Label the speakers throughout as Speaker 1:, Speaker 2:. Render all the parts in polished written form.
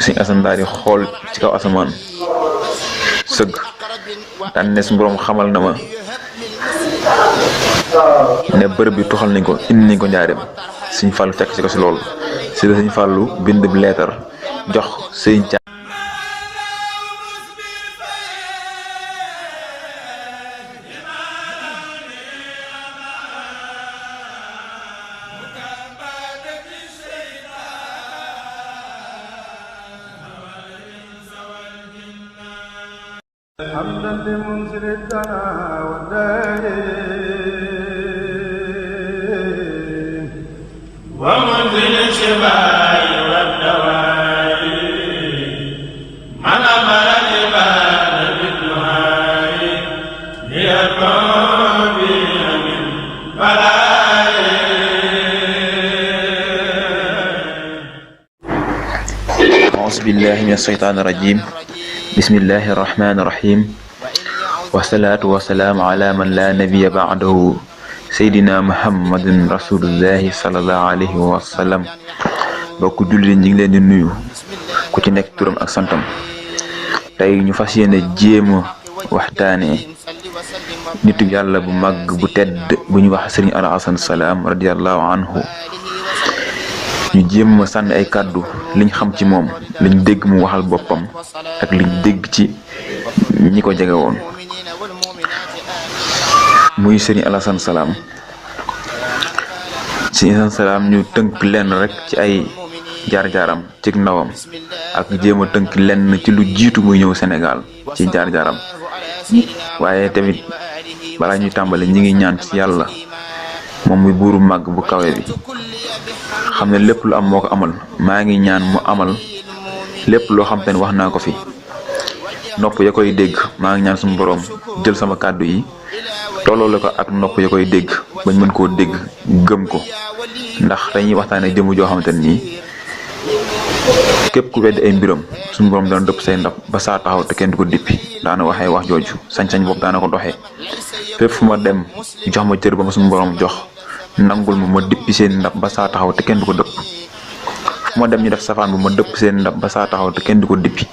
Speaker 1: Serigne Hassane daal di xool ci kaw asamaan sëgg daan ne suñu borom xamal na ma ne bërëb bi tuxal nañ ko indi nañ ko njaareem. Serigne Fallou fekk ci ko si loolu si la Serigne Fallou bind leetar jox Serigne
Speaker 2: حمدا لمنزل الدنا والدارين ومنزل الشفاء والدواء من امر العباد بالدعاء ليكون بنا من بلاء.
Speaker 1: أعوذ بالله من الشيطان الرجيم. بسم الله الرحمن الرحيم والصلاة والسلام على من لا نبي بعده سيدنا محمد رسول الله صلى الله عليه وسلم. bokk julli ñi ngi leen di nuyu ku ci nekk turam ak santam. tey ñu fas yéene jéema waxtaane nitu yàlla bu mag bu tedd bu ñu wax Serigne Al Hassane Salam radiyallahu anhu. ñu jéem a sànni ay kàddu liñ xam ci moom liñ dégg mu waxal boppam ak liñ dégg ci ñi ko jege woon. muy Serigne Al Hassane Salam. Serigne Al Hassane Salam ñu tënk lenn rek ci ay jaar-jaaram ci ndawam ak jéem a tënk lenn ci lu jiitu muy ñëw Sénégal ci jaar-jaaram. waaye tamit balaa ñuy tàmbali ñi ngi ñaan ci yàlla moom muy buuru màgg bu kawe bi xam ne lépp lu am moo ko amal. maa ngi ñaan mu amal lépp loo xam te ne wax naa ko fi nopp ya koy dégg. maa ngi ñaan suñu borom jël sama kàddu yi tolloole ko ak nopp ya koy dégg bañ mën koo dégg gëm ko, ndax dañuy waxtaane jëmm joo xamante ne nii képp ku weddi ay mbiram suñu borom dana dëpp say ndab ba saa taxaw te kenn du ko dippi. daana waxee wax jooju sañ-sañ boobu daana ko doxee. fépp fu ma dem jox ma cër ba ma suñu borom jox, nangul ma dippi seen ndab ba saa taxaw te kenn du ko dëpp. fu ma dem ñu def safaan bu ma dëpp seen ndab ba saa taxaw te kenn du ko dippi.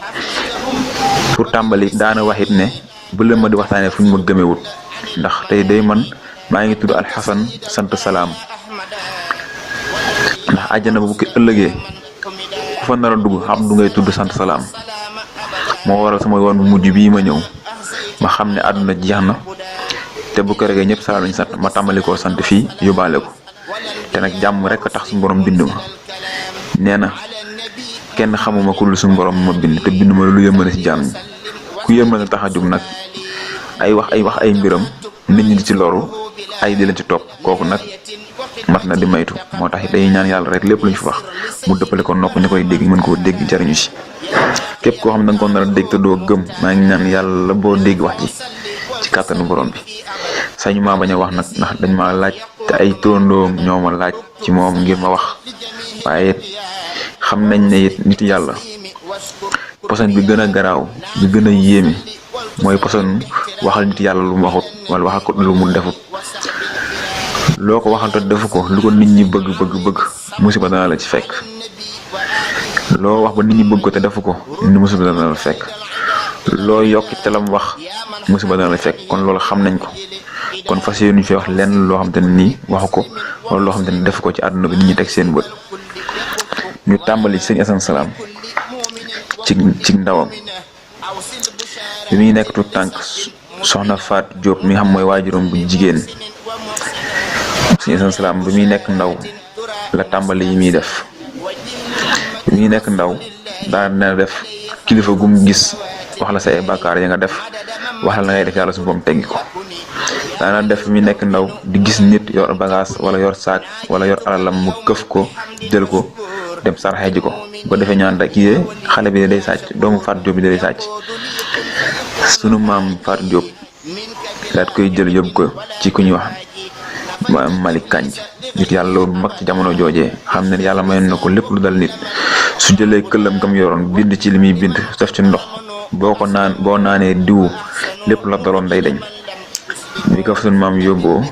Speaker 1: pour tàmbali daana waxit ne bu leen ma di waxtaanee fu ñu ma gëmewut, ndax tey day man maa ngi tudd Al Hassane sant Salam. ndax àjjana bu ki ëllëgee ku fa nar a dugg xam du ngay tudd sant Salam. moo waral sama yoon bu mujj bii ma ñëw ma xam ne àdduna jeex na te bu ko regee ñëpp Salam lañ sant ma tàmbali koo sant fii yóbbaale ko. te nag jàmm rek a tax suñu borom bind ma. nee na kenn xamuma ku dul suñu borom ma bind te bind ma lu yëmale si jàmm ñi. ku yëmale tax a jug nag ay wax ay mbiram nit ñi di ci loru ay di leen ci topp kooku nag mat na di maytu. moo tax dañuy ñaan yàlla rek lépp lu ñu fi wax mu dëppale ko nopp ñu koy dégg mën koo dégg jariñu si. képp koo xam ne da nga ko nar a dégg te doo gëm maa ngi ñaan yàlla boo dégg wax ji ci kàttanu borom bi. sañu maa bañ a wax nag ndax dañ ma laaj te ay tóondoom ñoo ma laaj ci moom ngir ma wax. waaye xam nañ ne it nit yàlla poson bi gën a garaaw bi gën a yéeme mooy poson waxal nit yàlla lu mu waxut wala waxal ko lu mu defut. loo ko waxal te defu ko lu ko nit ñi bëgg musiba dana la ci fekk. loo wax ba nit ñi bëgg ko te defu ko musiba dana la fekk. loo yokki te lam wax musiba dana la fekk. kon loolu xam nañ ko. kon fas yéene ñu fi wax lenn loo xam te ne nii waxu ko wala loo xam te ne defu ko ci àdduna bi nit ñi teg seen bët. ñu tàmbali ci Serigne Hassane Salam ci ndawam bi muy nekk tout tànk soxna Faat Diop mi xam mooy waajuram bu jigéen. Serigne Hassane Salam bi muy nekk ndaw la tàmbali yi muy def. bi muy nekk ndaw daan na def kilifa gum gis wax la say bàkkaar ya nga def wax la ngay def yàlla su boom teggi ko. daana def mi nekk ndaw di gis nit yor bagage wala yor saak wala yor alalam mu këf ko jël ko dem sarxee ji ko ba defee ñaan da kii xale bi day sàcc doomu Faat Diop bi day sàcc. sunu maam Faat Diop daat koy jël yóbbu ko ci ku ñuy wax Malick Kanj nit yàlla loolu mag ci jamono joojee xam ne yàlla mayoon na ko lépp lu dal nit. su jëlee këllam gam yoroon bind ci li muy bind def ci ndox boo naanee diwu lépp la daloon day dañ. bi ko sunu maam yóbboo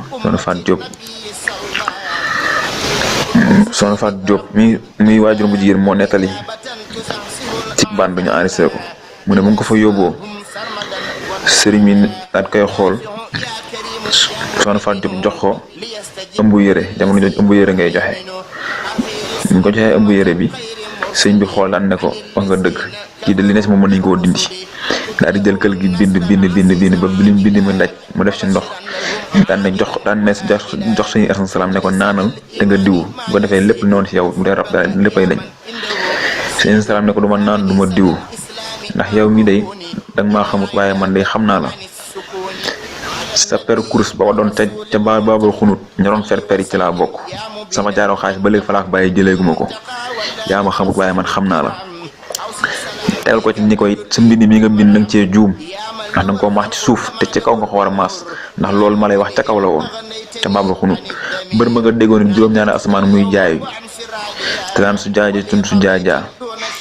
Speaker 1: soxna Faat Diop mi muy waajur bu jigéen moo nettali ci bande bi ñu enregistré ko mu ne mu ngi ko fa yóbboo sëriñ bi daal koy xool soxna Fatou Diop jox ko ëmb yére jamono jooju ëmb yére ngay joxe ñu ko joxee ëmb yére bi sëriñ bi xool daan ne ko wax nga dëgg kii de li ne si moom mën nañu koo dindi daal di jël kël gi bind ba lim bind mi ndaj mu def ci ndox daan ne jox suñu Hassane Salam ne ko naanal te nga diwu bu ko defee lépp lu newoon ci yow bu dee rab dara léppay dañ suñu Salam ne ko du ma naan du ma diwu ndax yow mi day danga maa xamut waaye man day xam naa la sa per course ba doon ca baabul xunut ñoroon per yi ci laa bokk sama jaaroo xaalis ba léegi fa laa ko bàyyi jëleeguma ko yaa ma xamut waaye man xam naa la tegal ko ci ni koy sa mbind mi nga bind danga cee juum ndax danga ko maax ci suuf te ci kaw nga ko war a maas ndax loolu ma lay wax ca kaw la woon ca baabul xunut mbër ma nga déggoon juróom-ñaari asamaan muy jaay te daan su jaaja tun su jaajaa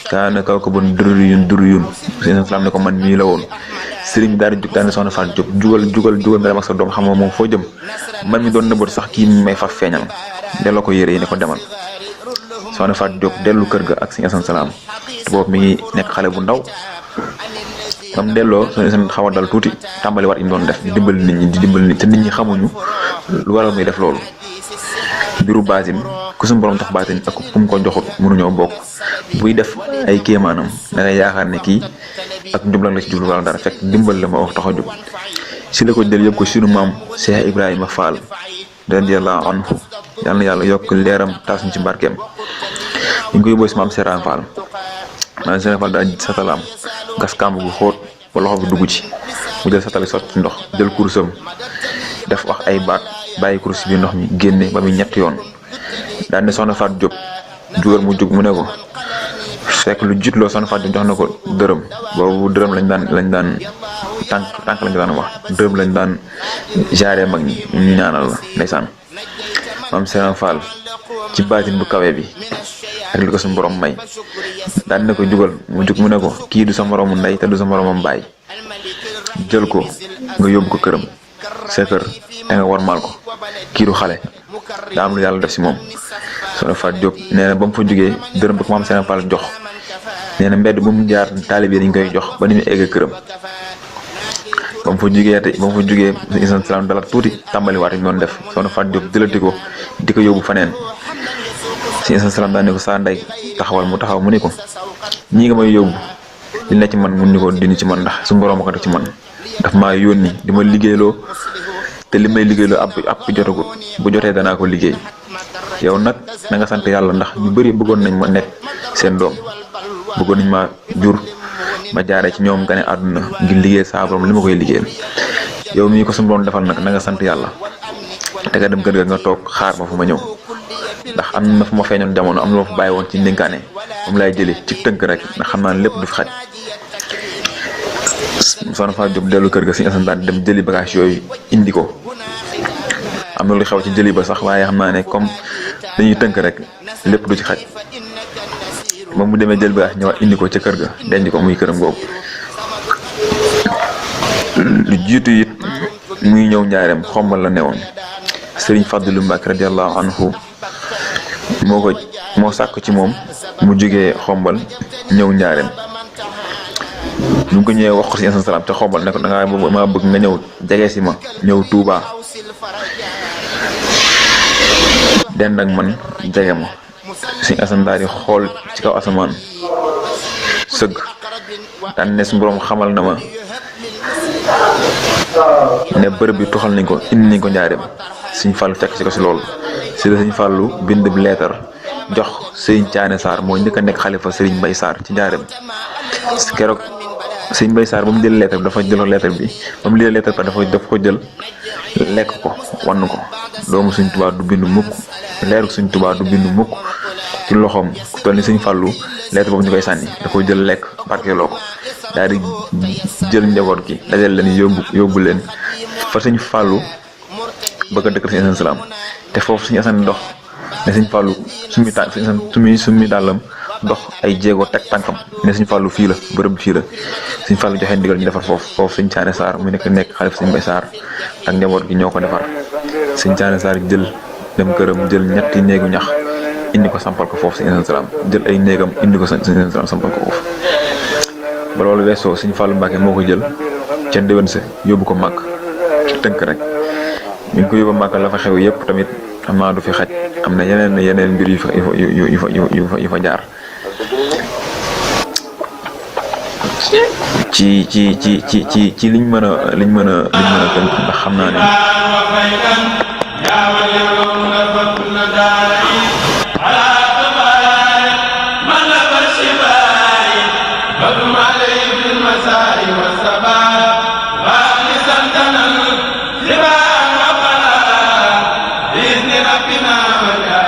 Speaker 1: kaana kaw ko bon duruyun seen Salam ne ko man mii la woon sëriñ bi daal di jug daal di soxna Fatou Diop jugal nga dem ak sa doom xam nga moom foo jëm man mi doon nëbbatu sax kii may faf feeñal delloo ko yére yi ne ko demal soxna Fatou Diop dellu kër ga ak sëriñ Hassane Salam te boobu mi ngi nekk xale bu ndaw bam delloo seen xaw a dal tuuti tàmbali waat yi mu doon def dimbali nit ñi di dimbali nit te nit ñi xamuñu lu waral muy def loolu mbiru baatin ku suñu borom jox baatin ak ku mu ko joxut mënuñoo bokk buy def ay kéemaanam da ngay yaakaar ne kii ak njublan la ci jublu wala dara fekk dimbal la ma wax tax a jóg si la ko jël yëpp ko sunu maam Cheikh Ibrahima Fall radiyallahu anhu yal na yàlla yokk leeram taas ñu ci barkeem ñu ngi ko yóbboo si maam Serigne Fall maam Serigne Fall daal satalaam gas kàmb gu xóot ba loxo bi dugg ci mu jël satali sotti ci ndox jël kurusam def wax ay baat bàyyi kurus bi ndox mi génne ba muy ñetti yoon daal ne soxna Fatou Diop jugal mu jug mu ne ko fekk lu jiitloo soxna Fatou Diop jox na ko dërëm boobu dërëm lañ daan tànk lañ daan wax dërëm lañ daan jaaree mag ñi ñu ñaanal la ndeysaan maam Serigne Fall ci baatin bu kawe bi ak li ko suñu borom may daan ne ko jugal mu jug mu ne ko kii du sa moroomu ndey te du sa moroomam baay jël ko nga yóbbu ko këram sa kër te nga warmaal ko kii du xale daa am lu yàlla def si moom soxna Fatou Diop nee na ba mu fa jugee dërëm bi ko maam Serigne Fall jox nee na mbedd bu mu jaar taalib yi dañ koy jox ba ni mu egg këram ba mu fa jugee Hassane Salam dala tuuti tàmbaliwaat yi doon def soxna Fatou Diop jëlati ko di ko yóbbu faneen si Hassane Salam daan ne ko saa ndey taxawal mu taxaw mu ni ko ñii nga may yóbbu li ne ci man mun ni ko dindi ci man ndax su borom ko def ci man daf maa yónni di ma liggéeyloo te li may liggéeyloo ab jotagut bu jotee danaa ko liggéey yow nag na nga sant yàlla ndax ñu bëri bëggoon nañ ma nekk seen doom bëggoon nañ ma jur ma jaaree ci ñoom gane àdduna ngir liggéey saa borom li ma koy liggéeyal yow mii ko suñu borom defal nag na nga sant yàlla te nga dem kër ga nga toog xaar ma fu ma ñëw ndax am na fu ma feeñoon jamono am na ma fa bàyyi woon ci ndénkaane moom laay jëlee ci tënk rek ndax xam naa ne lépp du fi xaj soxna Fatou Diop dellu kër ga si Hassane daan dem jëli bagage yooyu indi ko am na lu xew ci jëli ba sax waaye xam naa ne comme dañuy tënk rek lépp du ci xaj moom mu demee jël bagage ñëwaat indi ko ca kër ga denc ko muy këram googu lu jiitu it muy ñëw njaareem xombal la newoon Serigne Fadlu Mbacke radiyallahu anhu moo sàkk ci moom mu jógee xombal ñëw njaareem bu ko ñëwee wax ko si Hassane Salam te xombal ne ko maa bëgg nga ñëw jege si ma ñëw Touba dend ak man jege ma si Hassane daal di xool ci kaw asamaan sëgg daan ne su borom xamal na ma ne bërëb bi tuxal nañ ko indi nañ ko njaareem Sëñ Fallu fekk ci ko si loolu si la Sëñ Fallu bind leetar jox Serigne Thiané Sarr moo njëkk a nekk xalifa Serigne Mbaye Sarr ci njaareem keroog Serigne Mbaye Sarr ba mu jël leetar bi dafa jël leetar bi ba mu lii leetar bi dafa ko jël lekk ko wann ko doomu Sëñ Tuubaa du bind mukk leeru Sëñ Tuubaa du bind mukk ci loxoom ku toll ni Sëñ Fallu leetar boobu ñu koy sànni da ko jël lekk barkeeloo ko daal di jël njaboot gi dajal leen yóbbu leen fa Sëñ Fallu bëgg a dëkk Sëñ Hassane Salam te foofu Sëñ Hassane dox ne Sëñ Fallu summi dàllam dox ay jéego teg tànkam ne Sëñ Fallu fii la bërëb bi fii la Sëñ Fallu joxe ndigal ñu defar foofu Sëñ Thiané Sarr mu nekk xalifa Sëñ Mbaye Sarr ak njaboot gi ñoo ko defar Sëñ Thiané Sarr jël dem këram jël ñetti néegu ñax indi ko sampal ko foofu Serigne Al Hassane jël ay néegam indi ko Serigne Al Hassane sampal ko foofu ba loolu weesoo Serigne Fallou Mbacké moo ko jël ca déwén sa yóbbu ko màkk ci tënk rek ñu ngi ko yóbbu màkk la fa xew yëpp tamit xam naa du fi xaj am na yeneen mbir yu fa jaar ci liñ mën a tënk ndax xam naa ne
Speaker 2: ربنا